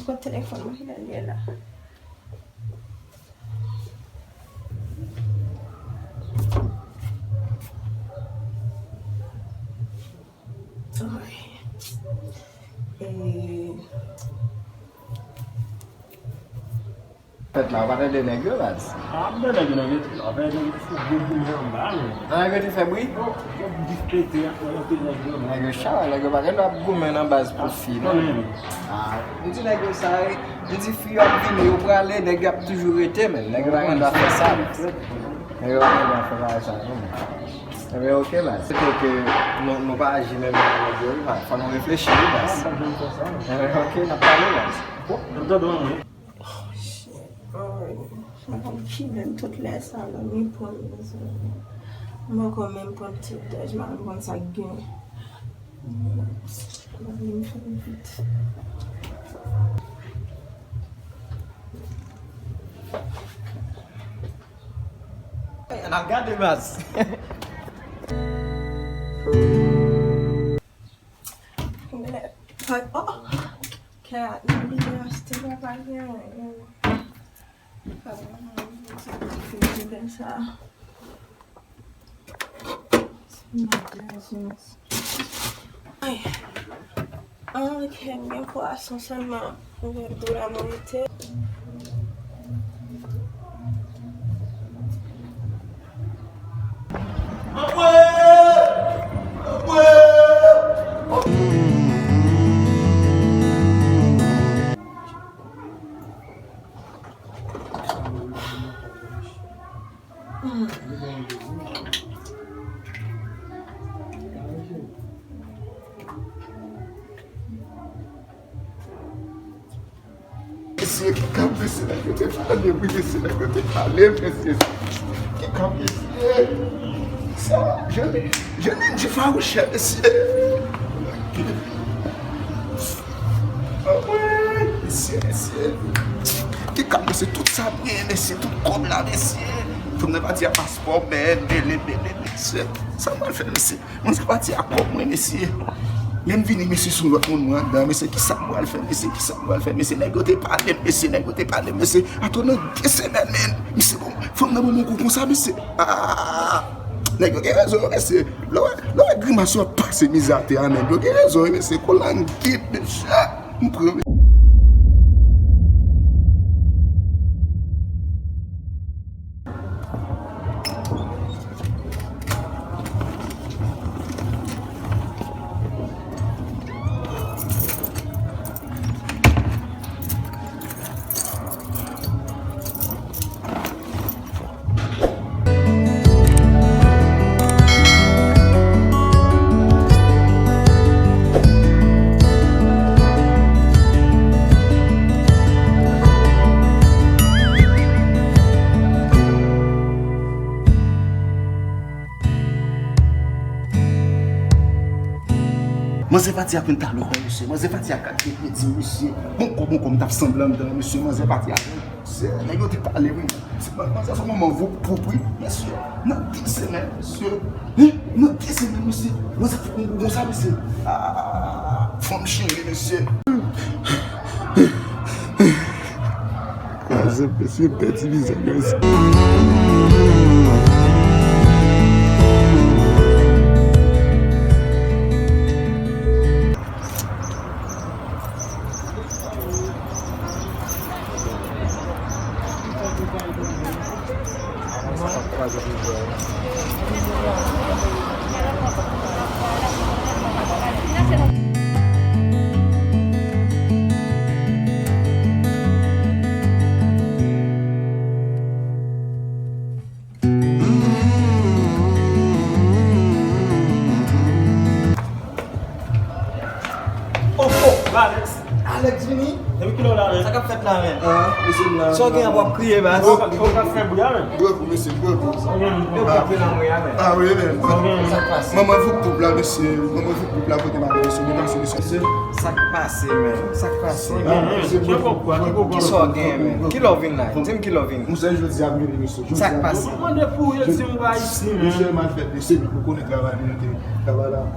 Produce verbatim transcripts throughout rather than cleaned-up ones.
Kot telefòn mwen, kilè l ye la? Ay. E, Fèt la, ou pa tande nèg yo, baz? A, m tande nèg yo nan gete, afè nèg yo te fè gwo goumen anba, men. An, nèg yo te fè bri? Yo, yo diskite, yo te nèg yo. Nèg yo chavay, nèg yo pa gen dwa ap goumen nan baz pou fi, non. A, m di nèg yo sa, e, m di fi yo ap vini, yo prale, nèg yo ap toujou rete, men nèg yo pa gen dwa fè sa, baz. Nèg yo pa gen dwa fè bagay sa, non, men. Ebyen, oke, baz. Se ke nou, nou pa aji menm jan nèg yo, wi, baz. Fò nou reflechi, wi, baz. Ebyen, oke, n ap pale, baz. Oh, shit. Ay, mwen konn kilè m tout lè sa la, m pran, mezanmi. M poko menm pran ti dèj, m pa konn sa k gen. Mwen fè vit. N ap gade, baz. Lè, oh, kè a, nan li achte la, pa gen anyen. Pa gen anyen, se ti frijidè sa. Se mwen ki bezwen. Ay. Ah, ok, m gen pwason sèlman. M gen dola mwen rete. Mesye, ki kap mesye, nèg yo te pale, wi, mesye, nèg yo te pale, mesye. Ki kap mesye. Sa, je, je ne dis pas où cher, mesye. Ah ouais, mesye, mesye. Ki kap mesye, tout sa byen, mesye, tout kòb la, mesye. Fanm nan pati a paspò, bèl, bèl, bèl, mesye. Sa m pral fè, mesye. Mwen sa pati a kòb mwen, mesye. Lè m vini, mesye, se yon lòt moun mwen anndan, mesye, kisa m pral fè, mesye, kisa m pral fè, mesye, nèg yo te pale m, mesye, nèg yo te pale m, mesye, atò nan de semèn, men, mesye, bon, fanm nan ban m yon kou konsa, mesye, ah, nèg yo gen rezon, mesye, lè w wè, lè w wè grimas yo ap pase mizè atè a, nèg yo gen rezon, mesye, kolangit, mesye, m pran, mesye. Manzè Fati ap vin talè, mesye. Manzè Fati ap gade kredi, mesye. Bon kò, bon kò, m t ap sanble anndan, mesye. Manzè Fati ap vin. Mesye, nèg yo te pale, wi. Se pa, manzè se manman voup voup, wi. Mesye, nan de semèn, mesye. Hein? Nan de semèn, mesye. Manzè fè yon gou konsa, mesye. Ah, fanm cheri, mesye. Kazèp, mesye, m pèdi vizaj, mesye. Oh, oh, Alex. Alex vini? Depi kilè w la, men? Sa k ap fèt la, men? Ah, mesye m la. Sa w gen ap w ap kriye, baz? Ou ka, ou ka fè bri a, men? Bwè pou mesye, bwè pou. Yo, bwè pou nan mwen a, men. Ah, wi, men. Sa k pase? Manman voup voup la, mesye. Manman voup voup la, pote m ale, mesye. Depase, mesye. Sa k pase, men? Sa k pase, men? Ki sa w gen, men? Kilè w vin la? Di m kilè w vin. Mwen, jodi a, m vini, mesye. Sa k pase? Mwen mande pou yo di m pa isi, men. Mesye, m al fè blese, men ou konnen travay mwen te travay la.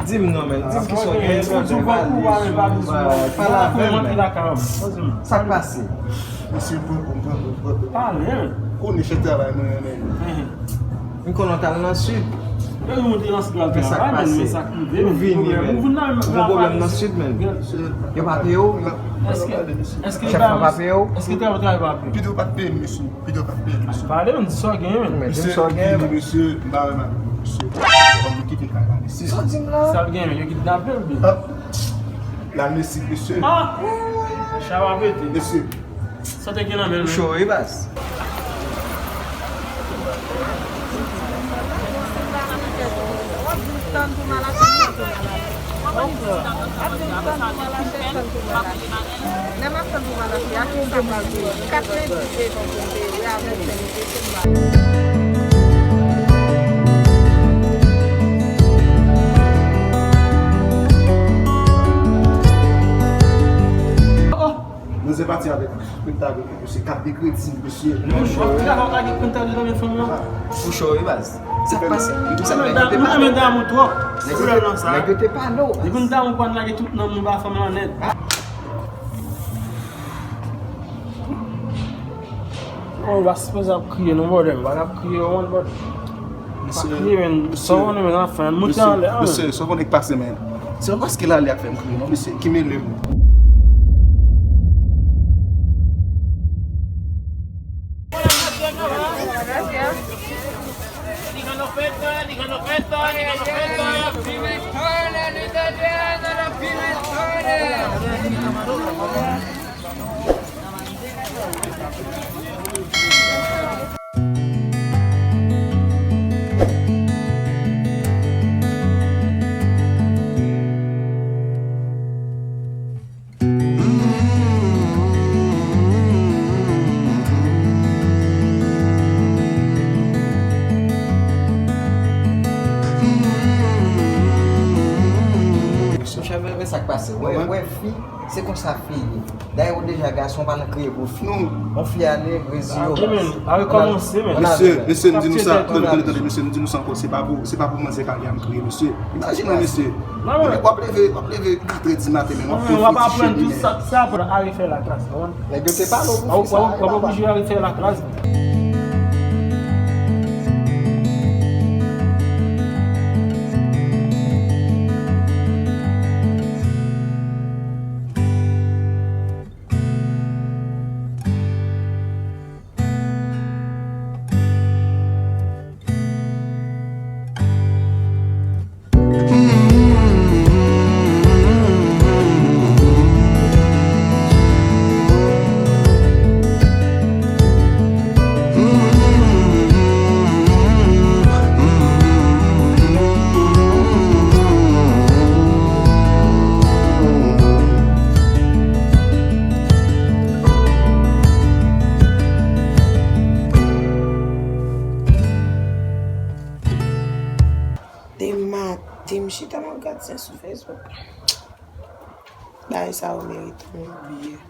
Di m non, men. Di m kisa w genyen, brother. Pale avè m, men. Sa k pase? Mesye, pran pou m, pran pou m, pran pou m. Pale, men. Konnen chèf travay mwen renmen li. M konnen w t al nan sid. Men sa k pase? Ou vini, men. Gon pwoblèm nan sid, men. Yo pa peye w? Chèf lan pa peye w? Pito w pa t peye m, mesye. Pito w pa t peye m, mesye. Pale, men, di sa w genyen, men. Di m sa w genyen, men. Mesye, m pa wè madanm mwen, mesye. Ban m kite kay la, mesye. Sa w di m la? Sa l genyen, men, yo kidnape l, byen. Ah. La mesik, mesye. Ah! Chava pete. Mesye. Sa te gen nan men l, men. Ou cho wi, baz. Manzè pati avèk prenta avèk li, mesye, kat de kredi, mesye. Mesye, w ap travay, w ap lage prenta nan men fanm lan. Ou cho wi, baz. Sa k pase? Ou sa, nèg yo te pale w. Nèg yo te pale w, baz. Depi m damou, pa n lage tout nanm nou ba fanm lan nèt. Oh, w pa sipoze ap kriye non, brother. W pa t ap kriye, w konprann, brother. Pa kriye, men. Sa w konnen, men, anfen, moute anlè, men. Mesye, sa w konnen k pase, men. Se pa paske l ale a k fè m kriye non, mesye. Ki mele m? Monchè, men, men sa k pase. Wè, wè, fi, se konsa fi ye. Dayè, ou deja gason, pa nan kriye pou fi. Non. Yon fi ale, reziye w. Mesye, mesye, m di nou sa, tande, tande, tande, mesye, m di nou sa ankò, se pa pou, se pa pou manzè k ale a m kriye, mesye. Imajine w, mesye. W ap leve, w ap leve katrè di maten, men w ap fè fiti cheni, men. Sa, sa pou ale fè laklas, non? Nèg yo te pale w pou fi sa. W ap oblije ale fè laklas. Dematen, m chita m ap gad sa sou Facebook. Bagay sa yo merite yon biyè.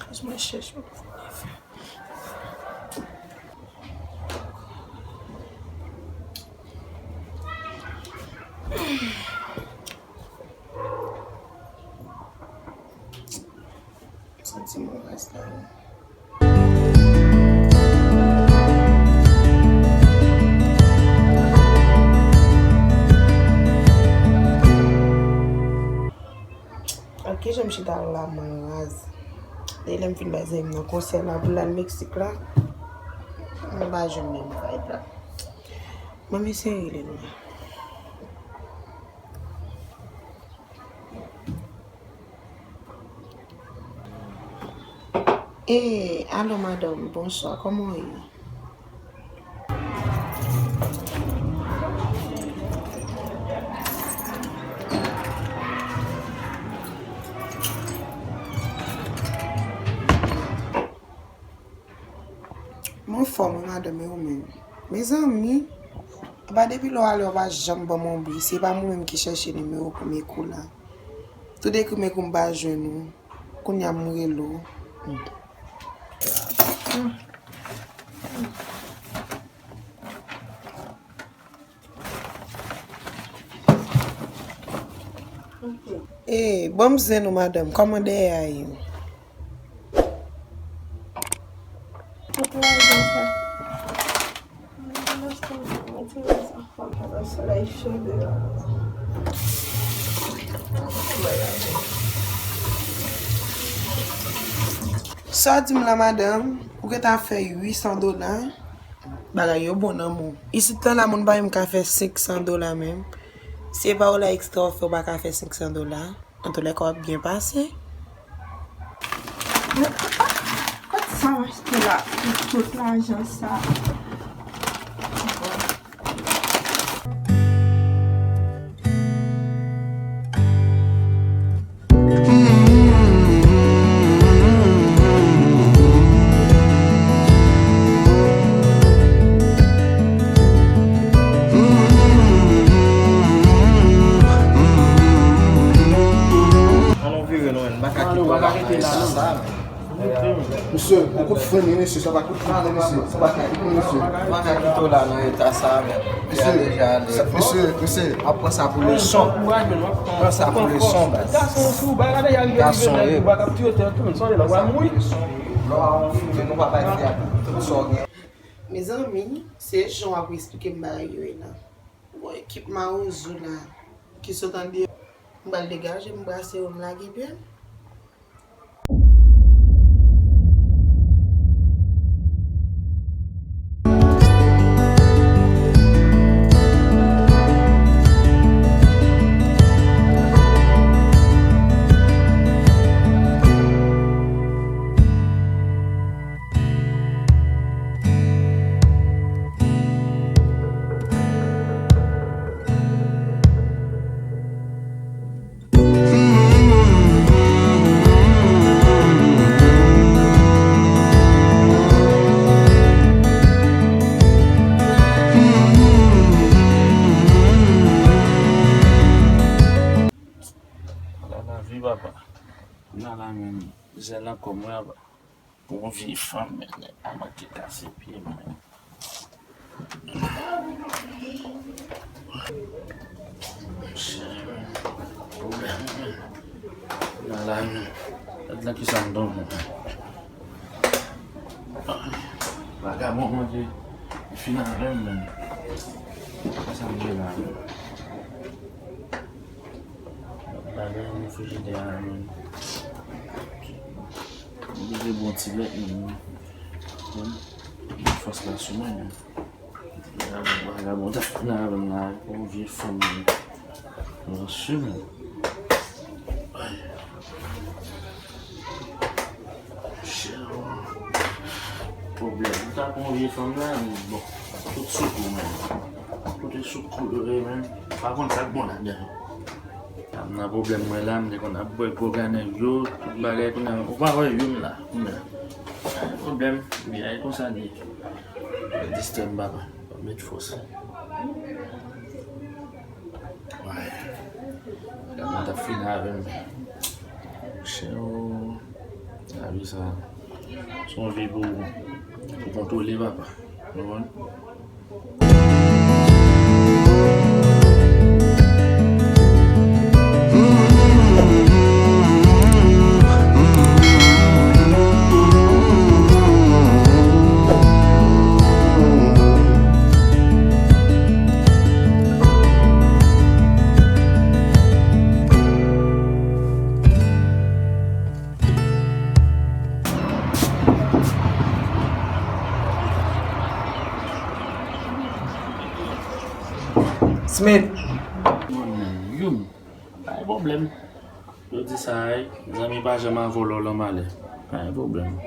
Kòz mwen chèche yon fè. Santi mwen rès la. Ak kijan m chita la, mwen raz. Depi lè m fin bay zanmi m nan konsèy la pou l al Meksik la, mwen pa jwenn menm vibe la. Mwen eseye rele l la. Eh, alo madanm, bonswa, kòman w ye? Mwen fò, mwen madanm, e ou menm? Mezanmi, apa depi lè w ale, w pa janm ban m yon bri. Se pa mwen menm ki chèche nimewo w premye kou la. Tout ekri m ekri, m pa jwenn ou. Kounye a m rele w. Hmm. Hmm. Hmm. Hmm. E, ban m zen nou, madanm. Kòman dèyè a ye? Kot lajan sa? Sa w di m la, madanm? Ou gentan fè uit san dola. Bagay yo bon nan men w. Isit lan la, moun pa menm ka fè senk san dola menm. Si e pa w la ekstra w fè, w pa ka fè senk san dola. Antoulèka, w ap byen pase. Kot sa m achte la pou tout lajan sa? An nou vire nou menm, m pa ka kite w la nan eta sa, men. Mesye, yon kout fren li, mesye, sa pa kout fren li, mesye, sa pa kout fren li, mesye. M pa ka kite w la nan eta sa, men. Mesye, mesye, mesye, m ap pran sa pou leson. Pran sa pou leson, baz. Gason ye. Pran sa pou leson. Lè w a yon fi, men nou pa bay fi a tout sa w gen. Mezanmi, se jan w ap esplike m bagay yo ye la. Bon, ekip mawozo la ki sot andeyò, m pral degaje m, brase yo, m lage pye m. Ala lavi, papa. Ala la menm, zèl ankò mwen, papa. Pou yon vye fanm, men, nèg la manke kase pye, men. Monchè, men. Pwoblèm, men. Nan la, men. Gad nan kisa m tonbe, men. Vagabon, Bondye, li fin avè m, men. Kisa m ye la, men? Bagay nan frijidè a, men. M bezwen bon ti lèt, men. Bon, fòs la sou mwen, men. Vagabon, vagabon, ta fin avè m la, yon vye fanm, men. Mwen sou mwen. Ay. Chè, pwoblèm. M ta pran yon vye fanm la, men bon, tout sou kou, men. Tout sou kou yo ye, men. Pa konn sa k bon ladan yo. M nan pwoblèm mwen la, m te konn ap bwè gwo kanèl yo, tout bagay kounye a, ou pa wè yo m la, kounye a. Pwoblèm, byen, e konsa li ye. Distèb m, papa, pa met fòs. Ay. Gad mwen t ap fini avè m. Chè o. Lavi sa. Se yon vi pou, pou kontwole, papa. Ou konprann? Smith. Youn, pa gen pwoblèm. Yo di sa, zanmi pa janm avè w lè w lan malè. Pa gen pwoblèm.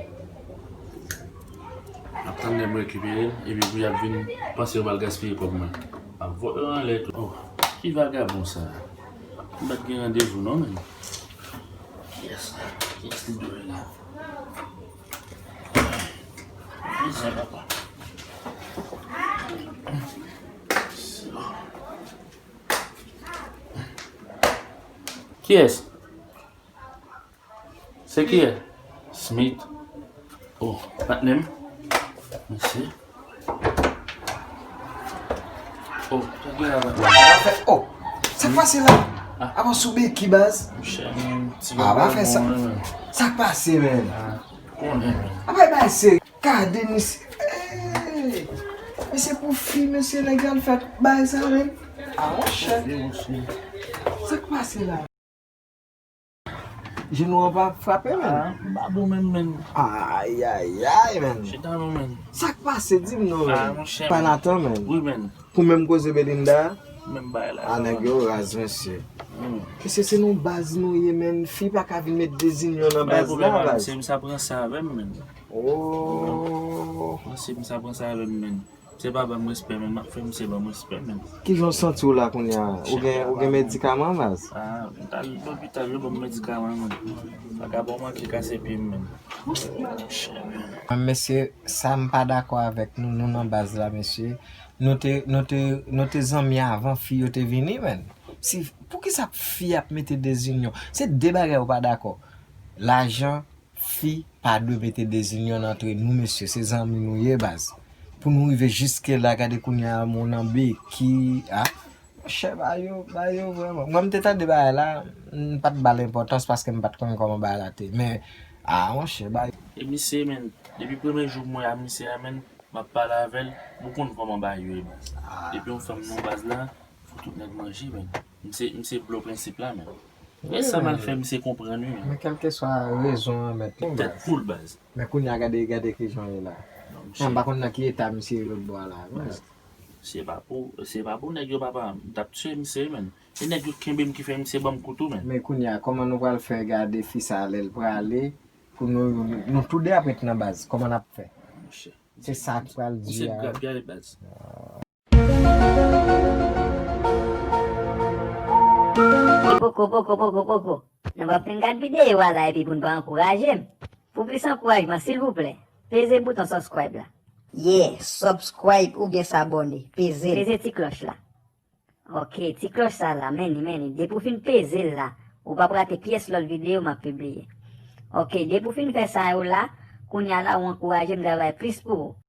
Ap tann lè m rekipere l, epi pou y ap vin panse yo pral gaspiye kòb mwen. Ap voye yo anlè tou. Oh, ki vagabon sa? M pa t gen randevou non, men. Kiyès la? Kiyès li dwe la? Mizè, papa. Kiyès? Se kiyès? Smith. Oh, patnè m. Mèsi. Oh, sa k gen la, patnè m? Oh, sa k pase la? Apa sou beki baz? Monchè, men, ti Ah, pa fè sa. Bon, men. Sa k pase, men? Ah, konnen, men. Apa bay se gade misye. Hey! Misye pou fi, mesye nèg al fè bay sa, men. Ah, monchè. Yo, monchè. Sa k pase la? Jenou an pa frape, men. Ah, m pa bon menm, men. Ay, ay, ay, men. Chita non, men. Sa k pase? Di m non, Ah, men. monchè, Pa men. Natan, men. Wi, men. Pou menm koze Belinda. Menm bay la. Ah, nèg yo raz, mesye. Hmm. Mesye, se nou baz nou ye, men. Fi pa ka vin met dezinyon nan Bay baz pwoblèm la, la, baz. se m sa pran sa avè m, men. Oh. Se m sa pran sa avè m, men. Se pa ban m respè, men. M ap fè misye ban m respè, men. Kijan w santi w la kounye a? Ou gen, ou gen medikaman, baz? Ah, m t al lopital, yo ban m medikaman, men. Vagabon manke kase pye m, men. Mesye, sa m pa dakò avèk nou, nou nan baz la, mesye. Nou te, nou te, nou te zanmi avan fi yo te vini, men. Si, poukisa fi ap mete dezinyon? Se de bagay ou pa dakò. Lajan, fi pa dwe mete dezinyon nan antre nou, mesye. Se zanmi nou ye, baz. Pou nou rive jiske la, gade kounye a, moun nan beki, ah. Monchè, ba yo, ba yo vrèman. Mwen, m te tande bagay la, m pa t ba l enpòtans paske m pa t konnen kòman bagay la te. Men, ah, monchè, ba yo. E misye, men, depi premye jou mwen a misye a, men, m ap pale avè l, ou konn kòman bagay yo ye, baz. Depi yon fanm nan baz la, fò tout nèg manje, men. Misye, misye blo prensip la, men. E sa m al fè misye konprann, wi, men. Men kèlkeswa rezon an, mèt, Tèt poul, baz. Men kounye a, gade, gade kijan ye la. Non, Mwen pa konn nan ki eta misye ye lòt bò a la, men. Se pa pou, se pa pou nèg yo, papa, m t ap tiye misye, men. E nèg yo kenbe m ki fè misye ban m kou tou, men. Men kounye a, kòman nou pral fè gade fi sa lè l prale pou nou, nou tou de ap ret nan baz? Kòman n ap fè? Monchè. Se sa k pral di Misye a. Grapyay, baz. Poko, poko, poko, poko. Nou pa fin gad videyo a la epi pou n pa ankouraje m. Pou plis ankourajman, silvouplè, peze bouton subscribe la. Yeah, subscribe oubyen s'abonner. Peze l. Peze ti klòch la. Ok, ti klòch sa la, men li, men li. Depi w fin peze l la, ou p ap rate pyès lòt videyo m ap pibliye. Ok, depi w fin fè sa yo la, kounye a la ou ankouraje m travay plis pou ou.